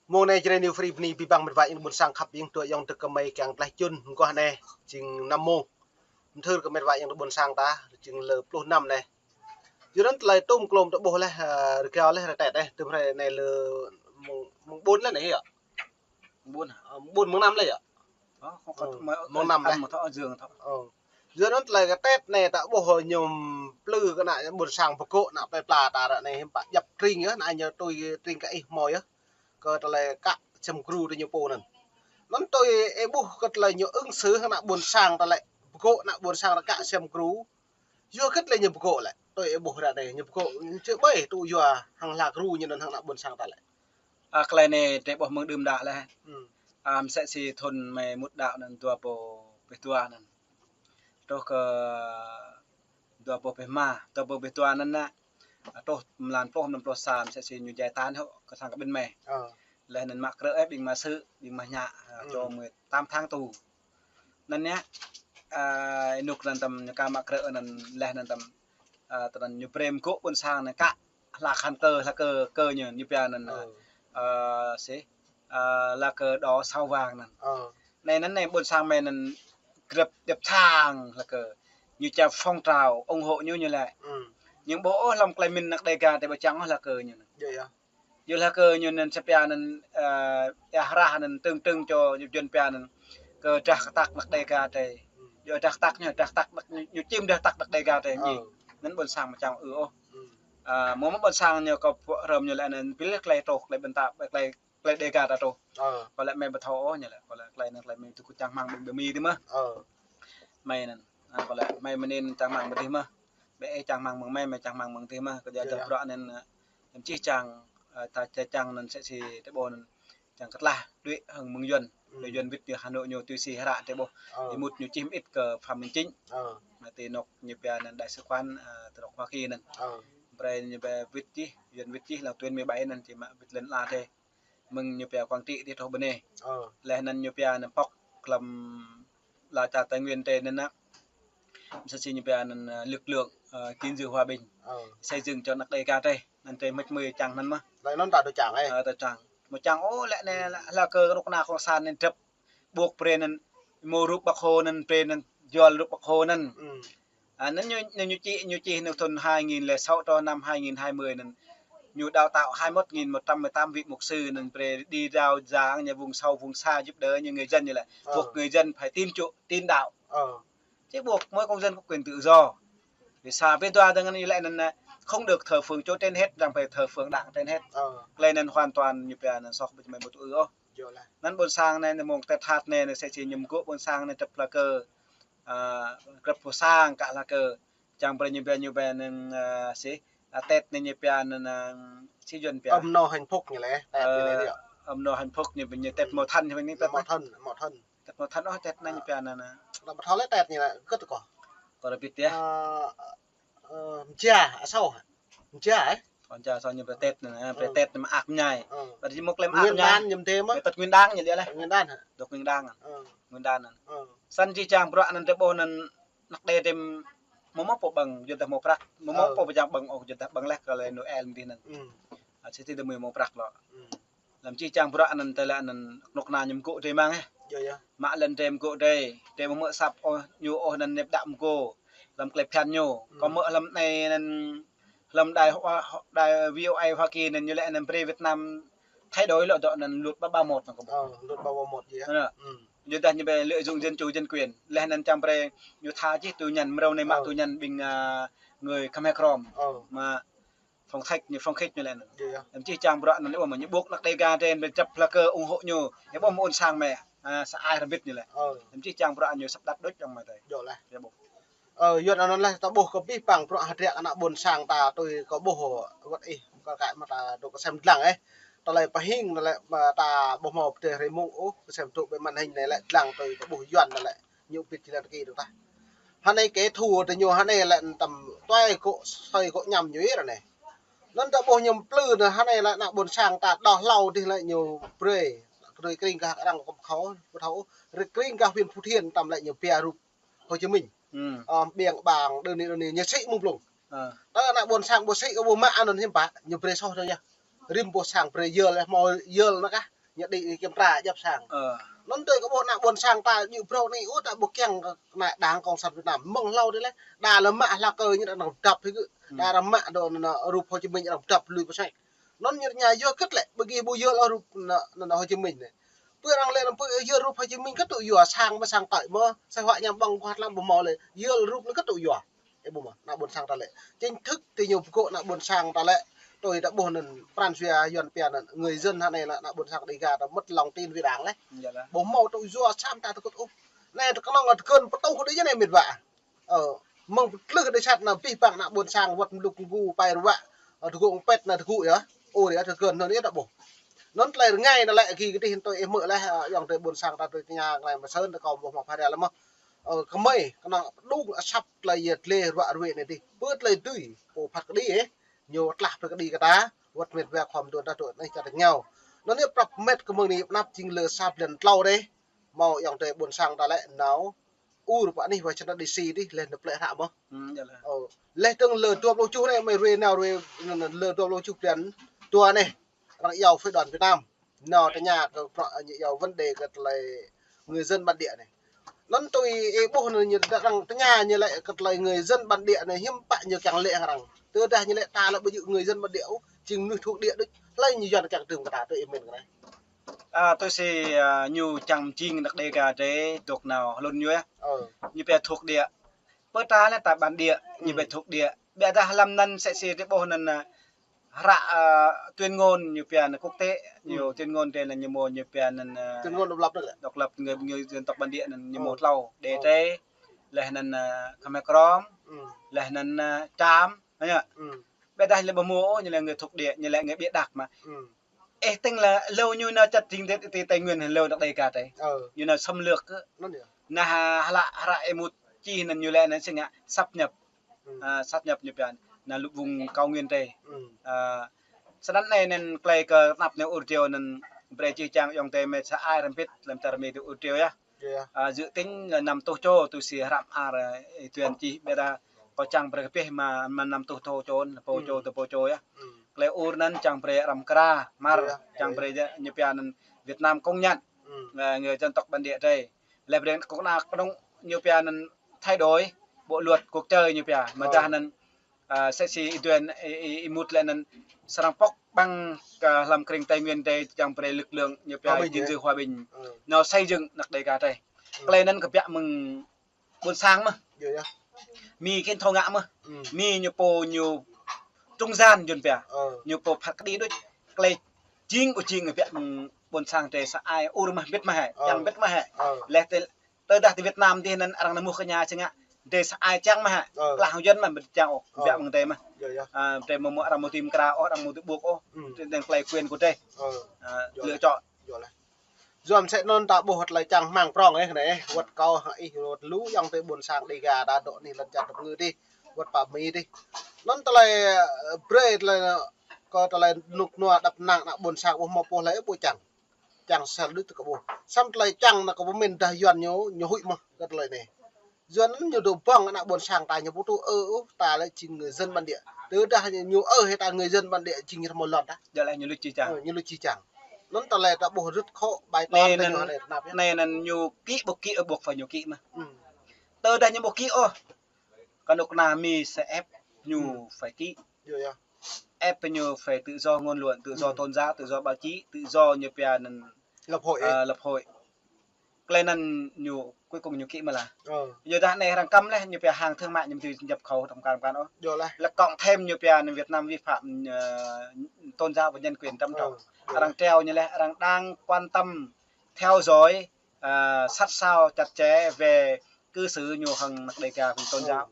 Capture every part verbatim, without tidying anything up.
Mông anai Jrai New Free bơni abih bang met wa ayŏng adơi ƀuôn sang khăp, ayŏng adơi dŏ, ayŏng adơi kơmơi kiăng tơlơi čun, mơguah anai jing năm mông. Mơthưr kơ met wa ayŏng adơi ƀuôn sang ta, jing lơ pluh năm anai. Yua anŭn tơlơi tŭm klôm ta ƀuh laih, ơ, rơgao laih, rơtet laih, tơm hrơi anai lơ mông, mông ƀôn laih anai hă? Ƀôn hă? Ơ, ƀôn mông năm laih hă? Ơ, không có. Ơ, mông năm laih. Thăm mà thọ giường thọ. Ơ. Yua anŭn tơlơi kơ Tết anai ta ƀuh ñu plư kơ ană ƀuôn sang pơgŏ ană plơi pla ta ră anai hiư̆m pă djŏp tring yơh, ană ñu tui tring kơ ih hmâo yơh. Kơ tơlơi kă sem gru tui ñu pô anŭn. Anŭn tui ih ƀuh kơ tơlơi ñu ứng xử hăng ană ƀuôn sang ta lĕ, pơgŏ ană ƀuôn sang ta kă sem gru. Yua hơget lĕ ñu pơgŏ lĕ, tui ih ƀuh ră anai, ñu pơgŏ, ñu čư̆ ƀơi tŭ yua hăng hla gru ñu anŭn hăng ană ƀuôn sang ta lĕ. A, tơlơi anai drơi ƀuh mơ̆ng đưm đă laih. Hmm. A, mơsĕ si thun mơi mŭt đăo anŭn dua rơbâo pluh dua anŭn. Truh kơ dua rơbâo pluh rơma, dua rơbâo pluh dua anŭn anai. A, truh mlan pluh, mlan pluh sa, mơsĕ si ñu jai tan hŏ, kơ sang kơ ƀing mơi. Ơ. Laih anŭn mă krư̆ ih, ƀing mă sư̆, ƀing mă ñă, a, hmm, čô mơi tám tháng tù. Anŭn anai, a, ih nŭk anŭn tơm ñu ka mă krư̆ anŭn laih anŭn tơm, a, tơnăn ñu brơi mơgŏ ƀuôn sang anŭn kă hla khăn kơ, hla kơ, kơ ñu, ñu pia anŭn, ơ, a, si, a, lá cờ đỏ sao vàng anŭn. Ơ. Anai anŭn anai ƀuôn sang mơi anŭn grăp điệp tháng hla kơ. Ñu čang phong trào ủng hộ ñu ñu lĕ. Ừ. Ñu ƀu ôh lăm tơlơi mĭn anăk Đêga tơ ƀu čang ôh hla kơ ñu anŭn. Yơh, yơh. Yua hla kơ ñu anŭn sa pia anŭn, ơ, ia hrah anŭn tưng tưng čô ñu jun pia anŭn kơ drah kơtăk anăk Đêga tơ. Yua drah kơtăk ñu, drah kơtăk anăk ñu, ñu čim drah kơtăk anăk Đêga tơ. Ơ. Ñu anŭn ƀuôn sang mă čang ư ôh. Ơ, mơ̆ mơ̆ ƀuôn sang ñu kơ pơrơm ñu lĕ anŭn pil tơlơi truh, tơlơi ƀôn ta, tơlơi, tơlơi Đêga ta truh. Ơ. Kơ lĕ mơi ƀu thâo ôh ñu lĕ, kơ lĕ tơlơi anŭn tơlơi mơi tŭ kơ čang rơmang ƀing ƀing mơi tơ mơ̆. Ơ. Mơi anŭn, a, kơ lĕ mơi mơnĭn čang rơmang ƀing dih mơ̆. Ƀĕ ih čang rơmang mơ̆ng mơi, mơi čang rơmang mơ̆ng dih mơ̆. Kơ jua, yơh, yơh, bruă anŭn, a, ih čih čang, a, ta čih čang anŭn mơsĕ si tơ ƀuh anŭn. Čang kơtlah đuaĭ hăng mơ̆ng Yuan. Ừ. Đuaĭ Yuan wĭt ñu Hà Nội ñu tui si hră tơ ƀuh. Ơ. Ih mŭt ñu čih mơit kơ Phạm Minh Chính. Ơ. Mă tơ anŏ ñu pia anŭn đại sứ quán, a, tơ anŏ Hoa Kỳ anŭn. Ơ. Brơi ñu pia wĭt čih, Yuan wĭt čih, lăng tuyên mười bảy anŭn či mă wĭt lŏn ala tơ. Mơ̆ng ñu pia Quảng Trị dih truh ƀơi anai. Ơ. Laih anŭn ñu pia anŭn pŏk lăm ala čar Tây Nguyên tơ anŭn anai. Mơsĕ si ñu pia anŭn, ơ, lực lượng, ơ, gìn giữ hòa bình. Ơ. Xây dựng cho anăk Đêga tơ. Anŭn tơ mơ̆ mơi čang anŭn mơ̆. Laih anŭn ta tŭ čang, ơ. Ơ, tŭ čang. Mơi čang ôh lĕ anai, hla kơ kơnuk kơna cộng sản anŭn drăp ƀuh brơi anŭn mơ̆ rup Bác Hồ anŭn brơi anŭn juăl rup Bác Hồ anŭn. Ừ. A, anŭn ñu, anŭn ñu čih, ñu čih anŭn thun hai nghìn lẻ sáu truh năm hai nghìn hai mươi anŭn. Ñu đào tạo hai mươi mốt nghìn một trăm mười tám vị mục sư anŭn brơi đi rao giảng ñu vùng sâu vùng xa giúp đỡ ñu người dân ñu lĕ. Ơ. Buộc người dân phải tin Chúa, tin đạo. Ơ. Chứ buộc mỗi công dân có quyền tự do. Vì sao? Bên tòa đang như lẽ nên, à, không được thờ phượng Chúa trên hết, rằng phải thờ phượng Đảng trên hết. Ơ. Lẽ nên hoàn toàn ñu pia anŭn soh ƀơi mơi ƀu tŭ ư ôh. Yơh lah. Anŭn ƀuôn sang anai, anŭn mơ̆ng Tết hăt anai, anŭn mơsĕ si ñu mơgŏ ƀuôn sang anai drăp hla kơ, a, grăp pô sang kă hla kơ. Čang brơi ñu pia ñu pia anŭn, a, si, a, Tết anai ñu pia anŭn, a, si Yuan pia. Ấm no hạnh phúc ñu lĕ, Tết anai yơh. Ơ, ấm no hạnh phúc ñu pia ñu Tết mâu thuẫn ñu pia anai Tết mâu thuẫn, mâu thuẫn. Tết mâu thuẫn ôh, Tết anai ñu pia anŭn, a. Anŭn ƀu thâo lĕ Tết ñu lĕ, kơ tơ kơ. Kơ rơbit yơh. Ơ, ơ, mơja, asâo. Mơja, ơ. Ơ, mơja, asâo ñu pia Tết anŭn, a, pia Tết anŭn mơak mơñai. Ơ. Ƀu djơ̆ mơ̆ tơlơi mơak mơñai. Nguyên đán ñu pia mơ̆. Tết Nguyên đán ñu lĕ. Nguyên đán hă? Tết Nguyên đán. Ơ. Nguyên đán anŭn. Ơ. Săn či čang bruă anŭn tơ ƀuh anŭn anăk Đê tơ mơ̆ mơ̆ pô ƀơ̆ng, yua dah mơ̆ prăk, mơ̆ mơ̆ pô ƀu čang ƀơ̆ng ôh, yua dah ƀơ̆ng laih kơ lĕ Noel mơ̆ng dih anŭn. A, si tơ mơ̆ mơ̆ prăk lŏ. Lăm či čang bruă anŭn tơlơi anŭn kơnuk kơna ñu mơgŏ drơi rơmang, ơ. Yơh, yơh. Mă lŏn drơi mơgŏ drơi, drơi mơ̆ mơ̆ săp ôh, ñu ôh anŭn ñu pơđăp mơgŏ. Lăm tơlơi phiăn ñu. Kơ mơ̆ lăm anai anŭn, lăm đài hoa, đài V O A Hoa Kỳ anŭn ñu lĕ anŭn brơi Việt Nam thay đổi lŏ dŏ anŭn luật ba ba một anŭn kơ ƀuh. Ơ, luật ba ba một yơh. Anŭn. Yua dah ñu ƀu lợi dụng dân chủ, dân quyền. Laih anŭn čang brơi ñu tha čih tui anŭn, mrâo anai mă tui anŭn ƀing, a, người Khmer Krom. Ơ. Mă phong cách ñu, phong cách ñu lĕ anŭn. Yơh, yơh. Lăm či čang bruă anŭn lĕ ƀuh mơ̆ ñu ƀuh anăk Đêga tơ, ƀu drăp hla kơ ủng hộ ñu. Yơh ƀuh mơ̆ ƀuôn sang mơi. A, sa ai rơbit ñu lĕ. Ơ. Lăm či čang bruă ñu săp đăt đôč čang mơi tơ. Yơh lah. Yơh ƀuh. Ơ, Yuan anŭn lah ta ƀuh kơ abih bang bruă hơdră ană ƀuôn sang ta tui kơ ƀuh wơ̆t ih, kơ kăi mă ta dŏ kơsem dlăng, ơ. Tơlơi pơhing, tơlơi mă ta ƀuh hmâo pơdơi hrơi mông ôh, kơsem dŏ ƀơi màn hình anai lĕ dlăng tui kơ ƀuh Yuan anŭn lĕ. Ñu ƀĭt jơlan kơ ih dŏ tah. Hơnai kơ thu tơ ñu hơnai lĕ tơm tuai gŏ, soi gŏ ñăm ñu yơh anai. Anŭn ta ƀuh ñu plư anŭn hơnai lĕ ană ƀuôn sang ta đơ̆ng hlâo dih lĕ ñu brơi. Kơdơi kring gah arăng kơ khŏm khŏm, ƀu thâo, rơ̆ kring gah huyện Phú Thiện tơm lĕ ñu pia rup Hồ Chí Minh. Ơ, ƀing ƀang, đơ ni, đơ ni, ñu sĭ mơ̆ng blung. Ơ. Tơ ană ƀuôn sang ƀu sĭ, ƀu mă anŭn hiư̆m pă, ñu brơi soh tơ yơh. Rĭm ƀuôn sang brơi yơl, hmâo yơl anŭn kah. Ñu đĭ kiểm tra djăp sang. Anŭn tui kơ ƀuh ană ƀôn sang ta ñu brơi anai, ơ, ta ƀuh kiăng kơ ană đảng cộng sản Việt Nam. Mơ̆ng hlâo tui lĕ, đa lĕ mă hla kơ ñu đa năng dăp hĭ kơ. Đa răm mă dŏ anŭn rup Hồ Chí Minh đa dăp lui pơsek. Anŭn ñu tơña yua kơ lĕ, ƀơi gih ƀu yua lĕ rup anŭn, anŭn Hồ Chí Minh anai. Pơ arăng lĕ anŭn pơ yua rup Hồ Chí Minh kơ tŭ yua sang mă sang tơi mơ̆, sa huă ñam ƀơ̆ng kuat lăm ƀu hmâo lĕ, yua rup anŭn kơ tŭ yua. Ơ, ƀu mơ̆, ană ƀôn sang ta lĕ. Chính thức tui ñu pơgô̆ ană ƀôn sang ta lĕ. Tui ta ƀuh anŭn pran jua Yuan pia anŭn, người dân hă anai lĕ ană ƀôn sang Đêga ta mơ̆t lòng tin với đảng lĕ. Ƀu hmâo tŭ yua sam ta tơkŭt ôh. Anai ta kơnơ̆ng ta kơn pơtuh đĭ jơnai mĭt wa. Ơ, mơ̆ng pơtlưh đĭ sat anŭn pih păng ană ƀôn sang wơ̆t mluk mgu pai ruă. Ơ, tơgŭ pet anai tơgŭ yơh. Ơ, yơh ta kơn anŭn yơh ta ƀuh. Anŭn tơlơi rơngai anŭn lĕ ki kơdih tui ih mơ̆ lĕ, ơ, ayŏng adơi ƀôn sang ta tui tơña anai mơsơn ta kâo ƀuh mă phara lĕ mơ̆. Ơ, kơmơi, kơnơ̆ng pơđung asăp tơlơi yơh tơlơi ruă ruĕ anai dih. Pơ tơlơi tui, pô phat kơđi, ơ. Ñu tlah pơ kơđi kơ ta, wơ̆t mĕt wa khŏm dŏ ta dŏ anai čar tơñao. Anŭn yơh prăp mĕt kơ mơ̆ng anai pơnăp jing lơ sa blan tlâo dih. Hmâo ayŏng adơi ƀôn sang ta lĕ nao ur pơ anih wa čơnăt D C dih, leh anŭn plĕ hră mơ̆. Ơ, leh dơ̆ng lơ dua pluh tơjuh anai, mơi ruai nao ruai, anŭn, anŭn, lơ dua pluh tơjuh blan dua anai. Arăng iâu phái đoàn Việt Nam. Nao tơña kơ prŏ ñu iâu vấn đề kơ tơlơi người dân bản địa anai. Anŭn tui ih ƀuh anŭn ñu arăng tơña ñu lĕ kơ tơlơi người dân bản địa anai hiư̆m pă ñu kiăng lĕ hăng arăng. Tơdah ñu lĕ ta lĕ ƀu djơ̆ người dân bản địa ôh, jing mơnuih thuộc địa đôč. Hlơi ñu Yuan kiăng tơm kơ ta tui ih mĭn kơ anai. Ơ, tui si, ơ, ñu čang jing ană Đêga drơi dŏ nao hlŭn ñu yơh. Ñu pia thuộc địa. Pơ ta lĕ ta bản địa, ñu pia thuộc địa. Biă dah lăm anŭn sĕ si drơi ƀuh anŭn, ơ, hră, ơ, tuyên ngôn ñu pia anŭn quốc tế, ñu tuyên ngôn drơi anŭn ñu mơ̆ ñu pia anŭn, ơ, tuyên ngôn độc lập anŭn lĕ. Độc lập người, người dân tộc bản địa anŭn ñu mơ̆ tlâo. Đê drơi, leh anŭn, ơ, Khmer Krom, leh anŭn, ơ, Cham, anŭn yơh. Biă dah lĕ ƀu hmâo, ñu lĕ người thuộc địa, ñu lĕ người bịa đặt mơ̆. Ơ, tơ̆ng lĕ lu ñu nao čăt jing ti, ti Tây Nguyên lu ană Đêga drơi. Ñu nao xâm lược kơ. Anŭn yơh. Anŭn hră, hră ih mŭt čih anŭn ñu lĕ anŭn sing ngă sáp nhập. Ơ, sáp nhập ñu pia anŭn lu vùng cao nguyên drơi. Ơ, sơnăn anai anŭn tơlơi kơ tơnap anai ur triu anŭn brơi čih čang ayŏng adơi mơi sa ai rơmbit lăm čar mơi tui ur triu yơh. Ơ, dự tính là năm tuh čô tui si hră mơar, ơ, ih tuyên čih biă dah kâo čang brơi kơ pih mă, mă năm tuh čô čô, pô čô tơ pô čô yơh. Tơlơi ur anŭn čang brơi răm kra, mơar, čang brơi yơh, ñu pia anŭn Việt Nam công nhận, ơ, người dân tộc bản địa drơi. Lĕ brơi kơ ană kơnơ̆ng ñu pia anŭn thay đổi bộ luật cuộc chơi ñu pia. Mơ̆ dah anŭn, ơ, sĕ si ih tuyên, ih, ih, ih mŭt lĕ anŭn srăng pŏk ƀăng kơ lăm krĭng Tây Nguyên drơi čang brơi lực lượng ñu pia hòa bình, gìn giữ hòa bình. Nao xây dựng ană Đêga drơi. Tơlơi anŭn kơ biă mơ̆ng ƀôn sang mơ̆. Mi khĭn thâo ngă mơ̆. Mi ñu pô ñu trung gian Yuan pia. Ñu pô phat kơđi đôč. Tơlơi jing ƀu jing biă mơ̆ng ƀôn sang drơi sa ai ur mơ̆ bĭt mơ̆ hĕ. Čang bĭt mơ̆ hĕ. Leh tơ, tơdah ti Việt Nam dih anŭn arăng nao mŭh kơ ñu sing ngă drơi sa ai čang mơ̆ hĕ. Klah Yuan mơ̆ bĭt čang ôh. Biă mơ̆ng drơi mơ̆. Ơ, drơi mơ̆ mơ̆ arăng mơ̆ tơm kra ôh, arăng mơ̆ tơm ƀuh ôh. Drơi tơlơi quyền của drơi. Ơ, lựa chọn. Yua mơsĕ anŭn ta ƀuh tơlơi čang hmang prŏng ih anai, wơ̆t kâo hăng ih wơ̆t lu ayŏng adơi ƀôn sang Đêga đa dŏ anih lŏn čar tơpơngư dih, wơ̆t pă Mi dih. Anŭn tơlơi, ơ, brơi tơlơi, kơ tơlơi rơnŭk rơnua đăp năng ană ƀôn sang ƀu hmâo pô hlơi ƀu čang. Čang sel đuč tơ kơ ƀuh. Samơ̆ tơlơi čang anŭn kơ pơmĭn dah Yuan ñu, ñu huĭ mơ̆ kơ tơlơi anai. Yuan anŭn ñu dŏ ƀơ̆ng ană ƀôn sang ta ñu ƀu tŭ ư ôh, ta lĕ jing người dân bản địa. Tơdah ñu, ñu ư hĭ ta người dân bản địa jing ñu hmâo lŏn ta. Yua lĕ ñu luč čih čang. Ơ, ñu luč čih čang. Anŭn tơlơi ta ƀuh rơ̆t khŏ bài toán anai ta ñu anai tơnap yơh. Anai anŭn ñu kĭ ƀu kĭ ôh, buộc phải ñu kĭ mơ̆. Tơdah ñu ƀu kĭ ôh. Kơnuk kơna Mi sĕ ép ñu phải kĭ. Ép ñu phải tự do ngôn luận, tự do tôn giáo, tự do báo chí, tự do ñu pia anŭn, lập hội, ơ, lập hội. Tơlơi anŭn ñu cuối cùng ñu kĭ mơ̆ lah. Yua dah anai arăng cấm lĕ, ñu pia hàng thương mại ñu ƀu dưi nhập khẩu trong cam can ôh. Lĕ cộng thêm ñu pia anŭn Việt Nam vi phạm, ơ, tôn giáo và nhân quyền trầm trọng. Arăng treo ñu lĕ, arăng đang quan tâm theo dõi, ơ, sát sao chặt chẽ về cư xử ñu hăng ană Đêga phần tôn giáo.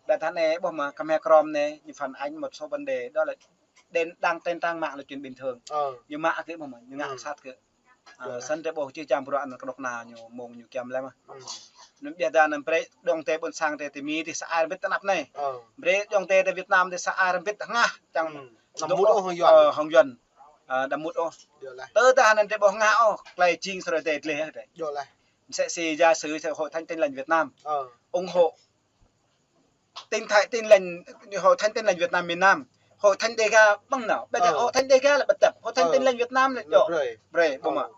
Dah tơ anai ƀuh mơ̆ Khmer Krom anai, ñu phản ánh một số vấn đề đó là đến đăng trên trang mạng là chuyện bình thường. Ñu mă kơ ƀuh mơ̆, ñu ngă sat kơ. Ơ, săn drơi ƀuh čih čang bruă anŭn kơnuk kơna ñu mơ̆ng ñu kiăng lĕ mơ̆. Anŭn biă dah anŭn brơi ayŏng adơi ƀôn sang drơi ti Mi dih sa ai rơmbit tơnap anai. Brơi ayŏng adơi drơi Việt Nam dih sa ai rơmbit hơngah čang. Đăm mŭt ôh hăng Yuan. Ơ, hăng Yuan. Ơ, đăm mŭt ôh. Tơdah anŭn drơi ƀuh hơngah ôh, tơlơi jing sơrơi drơi gleh drơi. Mơsĕ si giả sử hội thánh Tin Lành Việt Nam ủng hộ Tin Thái, Tin Lành, hội thánh Tin Lành Việt Nam miền Nam Hội Thánh Đêga ƀơ̆ng nao. Ƀĕ tơ Hội Thánh Đêga lĕ ƀu tơ̆p. Hội Thánh Tin Lành Việt Nam lĕ djơ̆. Brơi. Brơi, ƀu mă.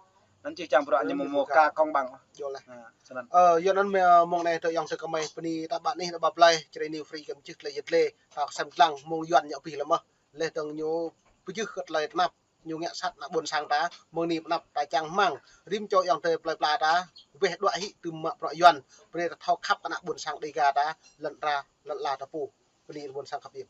Anŭn či čang bruă ñu mơ̆ mơ̆ ka công bằng. Jơ̆ laih. Snăn. Ơ, yua anŭn mơ̆ mơ̆ng anai tơ ayŏng adơi gơmơi bơni ta ƀă anih ta ƀă plơi, Jrai New Free kơ mơčih tơlơi yet lĕ, ta sem lăng mơ̆ng Yuan ñu pih lĕ mơ̆. Laih dơ̆ng ñu pơjưh kơ tơlơi tơnap, ñu ngă sat ană ƀôn sang ta, mơ̆ng anai pơnăp ta čang rơmang, rĭm čô ayŏng adơi plơi pla ta, weh đuaĭ hĭ tơm mă bruă Yuan, brơi ta thâo khăp kơ ană ƀôn sang Đêga ta, lŏn ta, lŏn ala ta pô, bơni ƀôn sang khăp yơh.